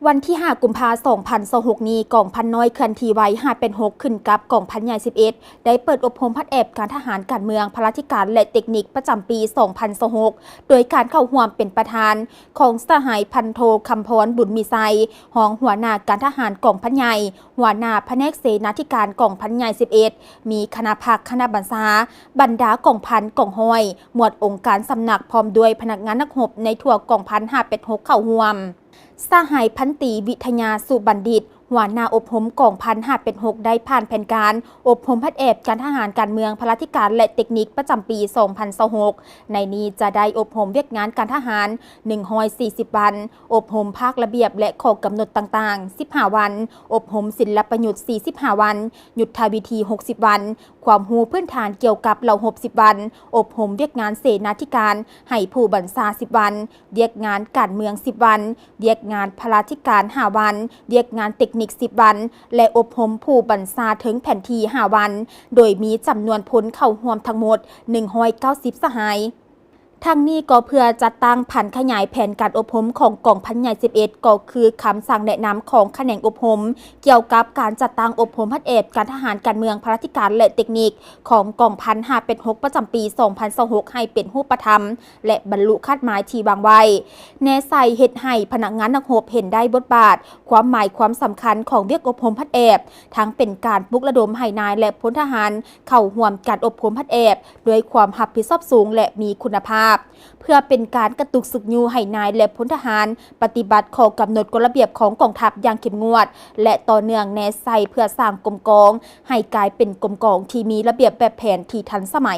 ວັນທີຫ້າ ກຸມພາ ສອງພັນຊາວຫົກນີ້, ກອງພັນນ້ອຍເຄື່ອນທີ່ໄວ ຫ້າແປດຫົກ ຂຶ້ນກັບກອງພັນໃຫຍ່ ສິບເອັດ ໄດ້ເປີດອົບຮົມຮັດແອບການທະຫານ, ການເມືອງ, ພະລາທິການ ແລະ ເຕັກນິກ ປະຈຳປີ ສອງພັນຊາວຫົກ ໂດຍການເຂົ້າຮ່ວມເປັນປະທານຂອງສະຫາຍພັນໂທ ຄຳພອນ ບຸນມີໄຊ ຮອງຫົວໜ້າການທະຫານກອງພັນໃຫຍ່, ຫົວໜ້າພະແນກເສນາທິການກອງພັນໃຫຍ່ ສິບເອັດ, ມີຄະນະພັກ, ຄະນະບັນຊາ, ບັນດາກອງພັນ, ກອງຮ້ອຍ, ໝວດອົງການສຳນັກ ພ້ອມດ້ວຍພະນັກງານນັກຮົບໃນທົ່ວກອງພັນ ຫ້າແປດຫົກ ເຂົ້າຮ່ວມ. ສະຫາຍພັນຕີ ວິທະຍາ ສຸບັນດິດ ຫົວໜ້າອົບຮົມກອງພັນ ຫ້າແປດຫົກ ໄດ້ຜ່ານແຜນການອົບຮົມຮັດແອບການທະຫານ, ການເມືອງ, ພະລາທິການ ແລະ ເຕັກນິກ ປະຈຳປີ ສອງພັນຊາວຫົກ ໃນນີ້ຈະໄດ້ອົບຮົມວຽກງານການທະຫານ ໜຶ່ງຮ້ອຍສີ່ສິບວັນ, ອົບຮົມພາກລະບຽບ ແລະ ຂໍ້ກຳນົດຕ່າງໆ ສິບຫ້າວັນ, ອົບຮົມສິນລະປະຍຸດ ສີ່ສິບຫ້າວັນ, ຍຸດທະວິທີ ຫົກສິບວັນ, ຄວາມຮູ້ພື້ນຖານກ່ຽວກັບລາວຮົບ ສິບວັນ, ອົບຮົມວຽກງານເສນາທິການໃຫ້ຜູ້ບັນຊາ ສິບວັນ, ວຽກງານການເມືອງ ສິບວັນ, ວຽກງານພະລາທິການ ຫ້າວັນ, ວຽກງານເຕັກນິກ ສິບວັນ ແລະ ອົບຮົມຜູ້ບັນຊາເທິງແຜນທີ່ ຫ້າວັນ, ໂດຍມີຈຳນວນຄົນເຂົ້າຮ່ວມທັງໝົດ ໜຶ່ງຮ້ອຍເກົ້າສິບສະຫາຍ. ທັງນີ້ກໍເພື່ອຈັດຕັ້ງຜັນຂະຫຍາຍແຜນການອົບຮົມຂອງກອງພັນໃຫຍ່ ສິບເອັດ ກໍຄືຄຳສັ່ງແນະນຳຂອງຂະແໜງອົບຮົມ ກ່ຽວກັບການຈັດຕັ້ງອົບຮົມຮັດແອບການທະຫານ, ການເມືອງ, ພະລາທິການ ແລະ ເຕັກນິກ ຂອງກອງພັນ ຫ້າແປດຫົກ ປະຈຳປີ ສອງພັນຊາວຫົກ ໃຫ້ເປັນຮູບປະທຳ ແລະ ບັນລຸຄາດໝາຍທີ່ວາງໄວ້, ແນໃສ່ເຮັດໃຫ້ພະນັກງານນັກຮົບເຫັນໄດ້ບົດບາດ, ຄວາມໝາຍ, ຄວາມສຳຄັນຂອງວຽກອົບຮົມຮັດແອບ, ທັງເປັນການປຸກລະດົມໃຫ້ນາຍ ແລະ ພົນທະຫານເຂົ້າຮ່ວມການອົບຮົມຮັດແອບດ້ວຍຄວາມຮັບຜິດຊອບສູງ ແລະ ມີຄຸນນະພາບ, ເພື່ອເປັນການກະຕຸກຊຸກຍູ້ໃຫ້ນາຍ ແລະ ພົນທະຫານປະຕິບັດຂໍ້ກຳນົດກົດລະບຽບຂອງກອງທັບຢ່າງເຂັ້ມງວດ ແລະ ຕໍ່ເນື່ອງ, ແນໃສ່ເພື່ອສ້າງກົມກອງໃຫ້ກາຍເປັນກົມກອງທີ່ມີລະບຽບແບບແຜນທີ່ທັນສະໄໝ.